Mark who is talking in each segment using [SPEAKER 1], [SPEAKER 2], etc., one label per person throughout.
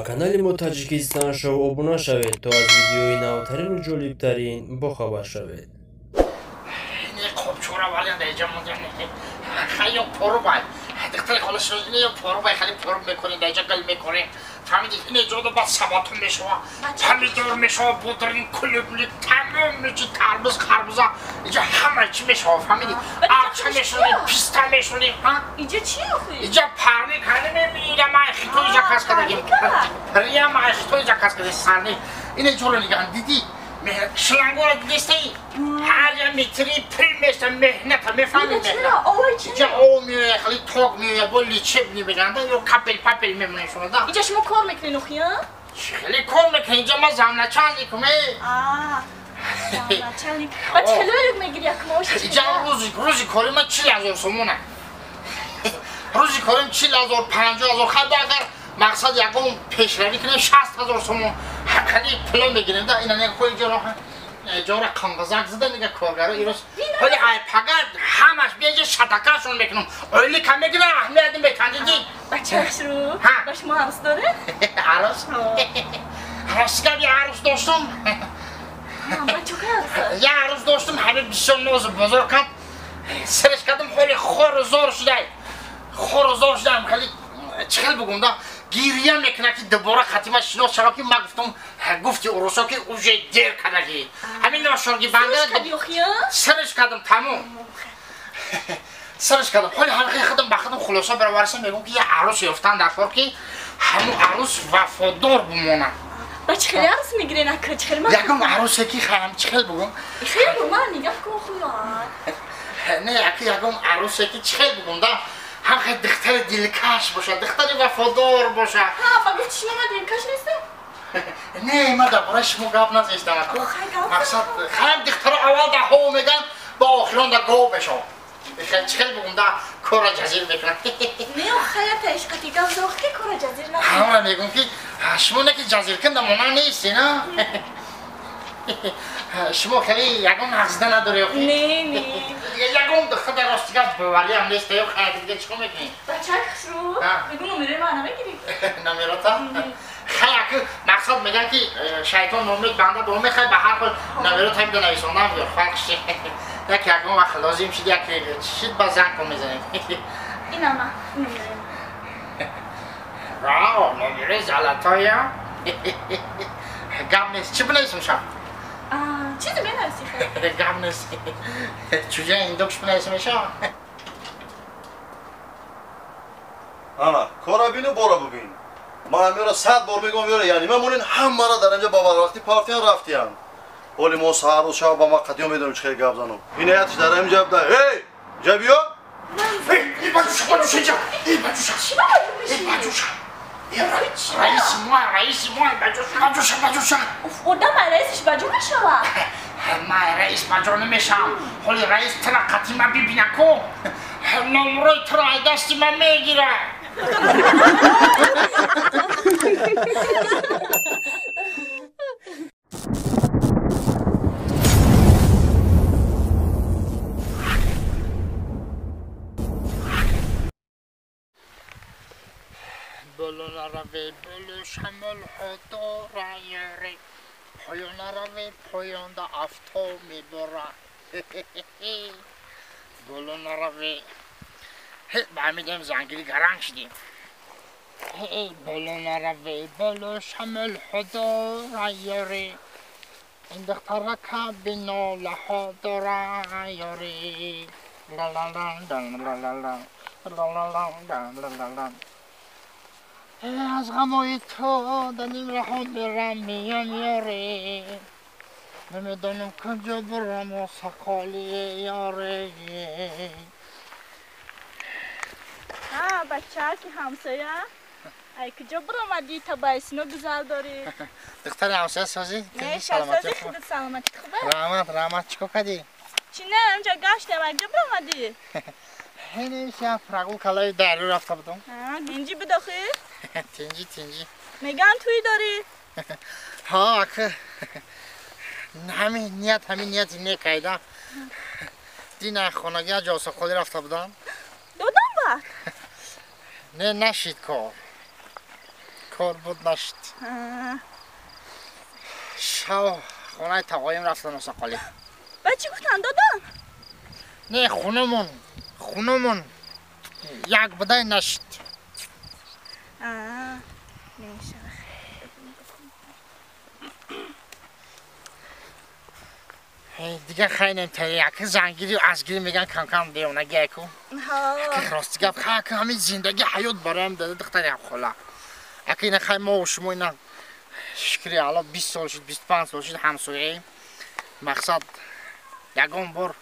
[SPEAKER 1] Канали мо Таҷикистон Шоу обуна шавед, то аз видеои навтарину ҷолибтарин бохабар шавед.
[SPEAKER 2] Қопчура валиан даиҷа мондан хайё порубай дихтари холашине ё порубай хали поруб мекунем даиҷа гал мекунем фаҳмиди ине ҷода баъд сабатон мешава помидор мешава бодрин кулибли тамом мечи тарбуз харбуза иҷа ҳама чи мешава фаҳмиди арча мешонем писта мешонем.
[SPEAKER 3] Иҷа чи охи?
[SPEAKER 2] Иҷа парник ҳани мебинӣ май хитой заказ кардагим прия май хитой заказ карда сарник ине ҷоро нигаҳ дидӣ шлангора дидистаи ҳар я метри пул меша меҳната мефаҳми иҷа об меояд хали ток меояд бо лечебни меганда ё капел папел мемонем шумода.
[SPEAKER 3] Иҷа шумо кор мекунед охи?
[SPEAKER 2] Хеле кор мекунем иҷа ма замначальникум э.
[SPEAKER 3] Замначальник ба чӣ хеле мегири як маош?
[SPEAKER 2] Иҷа рӯзи кори ма 40 000 сомона рӯзи корим 40 000 50 000 хай агар мақсад ягон пешравӣ кунем 60 000 сомон хали пуло мегирем да ина нега хои ҷоро ҷора қанғазак зада нега коргаро ирос ҳоли ай пага ҳамаш биеҷа шатакашон мекунам ойлика мегирам аҳамият метандиди.
[SPEAKER 3] Бачаашру ба шумо арӯс доред?
[SPEAKER 2] Арӯс ростига я арӯс доштум. Я арӯс доштум ҳами бисёр нозу бозор кард сириш кардам ҳоли хору зор шудай хору зор шудаам хали чӣ хел бугум да гирия мекунад ки дубора хатима шинос шава ки ма гуфтум гуфти урусо ки уже дер кардагӣ ҳамин ношорги банда сириш кардам тамом сириш кардам ҳоли ҳамихи худам ба худам хулоса бароварсам мегӯм ки я арӯс ёфтан дар кор ки ҳамун арӯс вафодор бимонад.
[SPEAKER 3] Ба чӣ хеле арӯс мегирен ака чӣ хеле
[SPEAKER 2] ягон арӯсе ки хаям чӣ хел бугум
[SPEAKER 3] хел бугум нигаҳ кун худ
[SPEAKER 2] не яки ягон арӯсе ки чӣ хел бугум да ҳам хел духтари дилкаш бошад духтари вафодор бошад.
[SPEAKER 3] Ҳа ба гуфти шумо ман дилкаш нестам?
[SPEAKER 2] Не ман дар бораи шумо гап назестам мақсад хаям духтаро аввал да ҳо меган ба охирон да гов мешавад чӣ хел бугум да кора ҷазир мекунад.
[SPEAKER 3] Не хаята ишқати гап зох ки кора ҷазир накунад.
[SPEAKER 2] Ҳамра мегӯм ки шумо не ки ҷазиркунда монанд нести на шумо хеле ягон ҳақзида надорӣ?
[SPEAKER 3] Не не
[SPEAKER 2] ягон духтар дар рости гап бовариам нест ё хайр дига чӣ кор мекунӣ?
[SPEAKER 3] Бачак хушрӯ мегӯ номерои ман намегирӣ?
[SPEAKER 2] Номерота хай аку мақсад мегӯяд ки шайтон номед банда доме хай ба ҳар ҳол номерота ҳамида нависондам фарқ ши як ягон вақт лозим шид як шид ба занг кун мезанем.
[SPEAKER 3] Инама номерои
[SPEAKER 2] вау номерои золотоя гап нест чӣ бинависам шаб?
[SPEAKER 3] Чизе менависи хай?
[SPEAKER 2] Гап нест чуҷа индокш бинависам мешава?
[SPEAKER 4] Ана кора бину бора бубин ман ҳамёра 100 бор мегӯям ёра яъне ман монин ҳамаро дар инҷа ба барвақти партиян рафтиян ҳоли мо саҳаррӯз шава ба ман қатиё медонем чӣ хел гап занам инаятш дар ҳаминҷа буда эй ҷа биё.
[SPEAKER 2] Раиси мо раиси мо баҷоша баҷоша
[SPEAKER 3] одам раисиш баҷо мешавад?
[SPEAKER 2] Ман раис баҷо намешавам ҳоли раис тира қатима бибина ку номрои туро аз дасти ман мегирад. Боло нараве боло шамолҳо дора ёре поён нараве поёнда афто мебора боло нараве ба ҳамидем зангири гаранг шидем боло нараве боло шамолҳо дора ёре ин духтарака бинолаҳо дора ёре аз ғамои ту дар нимраҳо мерам меям ёре намедонам куҷо бураму сақоли ёре.
[SPEAKER 3] Бачаки ҳамсоя ай куҷо буромадӣ табайсино гузал дорӣ?
[SPEAKER 2] Духтари ҳамсоя созӣ?
[SPEAKER 3] Не шасозӣ худат саломатӣ хубе?
[SPEAKER 2] Раҳмат раҳмат чӣ кор кардӣ?
[SPEAKER 3] Чӣ не ҳамҷа гаштем ай куҷо буромадӣ?
[SPEAKER 2] Ҳенеша прогулка лаи дарё рафта будам.
[SPEAKER 3] Тинҷӣ бидохӣ?
[SPEAKER 2] Тинҷӣ тинҷӣ.
[SPEAKER 3] Меган туй дорӣ?
[SPEAKER 2] Ҳа ака ҳамин ният ҳамин нияти некайда дина хонагия ҷосақолӣ рафта будам.
[SPEAKER 3] Додам ба?
[SPEAKER 2] Не нашид кор. Кор буд нашуд. Шав хонаи тағоим рафтан осақолӣ.
[SPEAKER 3] Ба чӣ гуфтан додам?
[SPEAKER 2] Не, хунамон як будай нашуд. Дига хайнем та як зангири азгири меган кам-кам девонаги айку. Рости гап, ха ҳамин зиндаги ҳаёт бароям дада духтари хола. Ака ина хай мо шумо ина шукри Алло 20 сол шуд, 25 сол шуд ҳамсояем. Мақсад ягон бор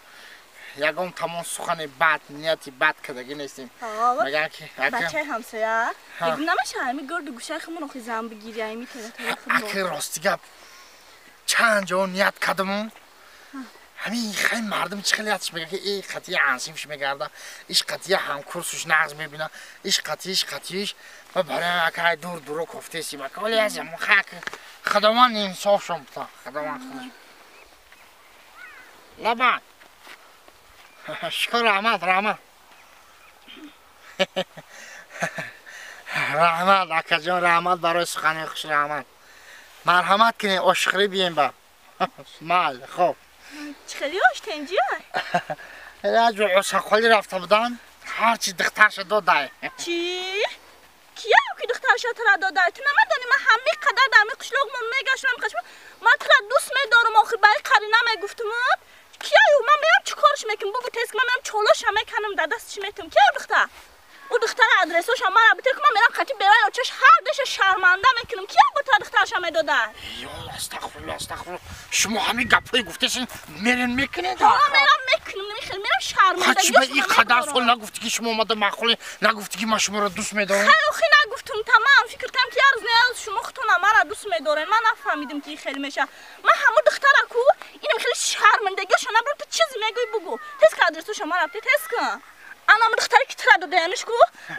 [SPEAKER 2] ягон тамом сухани бад, нияти бад кардагӣ нестем. Меган ки
[SPEAKER 3] бачаи ҳамсоя, мегум намеша ҳами гирду гӯшаи худмон охи зан бигири, ҳами территорияи худмон.
[SPEAKER 2] Ака рости гап, чанд ҷо ният кардамон. Ҳамин хай мардум чӣ хеле ятш мега ки э қатъия ансимш мегарда, иш қатъия ҳамкурсуш нағз мебина, иш қатъиш ва барои акай дур дуро кофтесим. Ака вале аз ҳамон хак Худованд инсофшон бута, Худованд худаш. Лабан. Шукр, раҳмат, раҳмат. Раҳмат, акаҷон, раҳмат барои сухани хуш, раҳмат. Марҳамат кунед, ошхӯрӣ бием ба. Мал, хоб.
[SPEAKER 3] Чӣ хеле ош тенҷия?
[SPEAKER 2] Раҷо осақолӣ рафта будам, ҳарчи духтарша додай.
[SPEAKER 3] Чӣ? Кия ки духтарша тара додай? Ту намедонӣ ман ҳамин қадар дар ҳамин қишлоқмон мегаштам, қашм. Ман тура дӯст медорам, охир ба ин қарина мегуфтум. Кия ю? Ман меям чӣ корш мекунам? Бугу тез ман меям чолоша меканам, дар дастш метам. Кия духтар? Ӯ духтара адресоша мара бите ки ман мерам қати бевай очаш ҳар деша шарманда мекунам. Кия бо та духтарша медодай?
[SPEAKER 2] Ё астағфирулло, астағфирулло. Шумо ҳамин гапҳои гуфтесин мерен мекунед?
[SPEAKER 3] Ҳа, мерам мекунам, намехел мерам шарманда.
[SPEAKER 2] Ҳачи ба ин қадар сол нагуфтӣ ки шумо омада маъқуле, нагуфтӣ ки ман шуморо дӯст медорам?
[SPEAKER 3] Хай охи нагуфтум, тамам фикр кардам ки як рӯз не як рӯз шумо худтона мара дӯст медоред. Ман нафаҳмидим ки ин хеле меша. Ман ҳамон духтара ку инам хеле шармандагиошо набарам. Ту чизе мегӯӣ бугӯ. Тез ка адресоша мара бите, тез кун. Анам духтаре ки тура додаяниш ку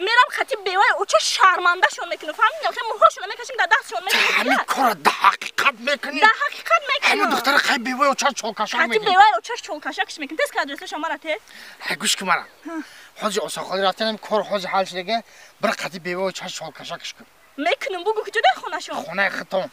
[SPEAKER 3] мерам хати бевай оча шармандашон мекунам. Фаҳмидам хеле мӯҳошона мекашим, дар дастшон мекунам.
[SPEAKER 2] Ҳамин корро дар ҳақиқат мекунӣ?
[SPEAKER 3] Дар ҳақиқат мекунам.
[SPEAKER 2] Ҳамин духтара хай бевай оча чолкашак
[SPEAKER 3] мекунӣ. Хати бевай очаш чолкашакш мекунам. Тез ка адресоша мара те.
[SPEAKER 2] Ҳай гӯш кун мара. Ҳоҷи осақолӣ рафтанам кор ҳоҷи ҳал шудага, бір қати бевай очаш чолкашакш кун.
[SPEAKER 3] Мекунам, бугӯ куҷо дар хонашон?
[SPEAKER 2] Хонаи худтон.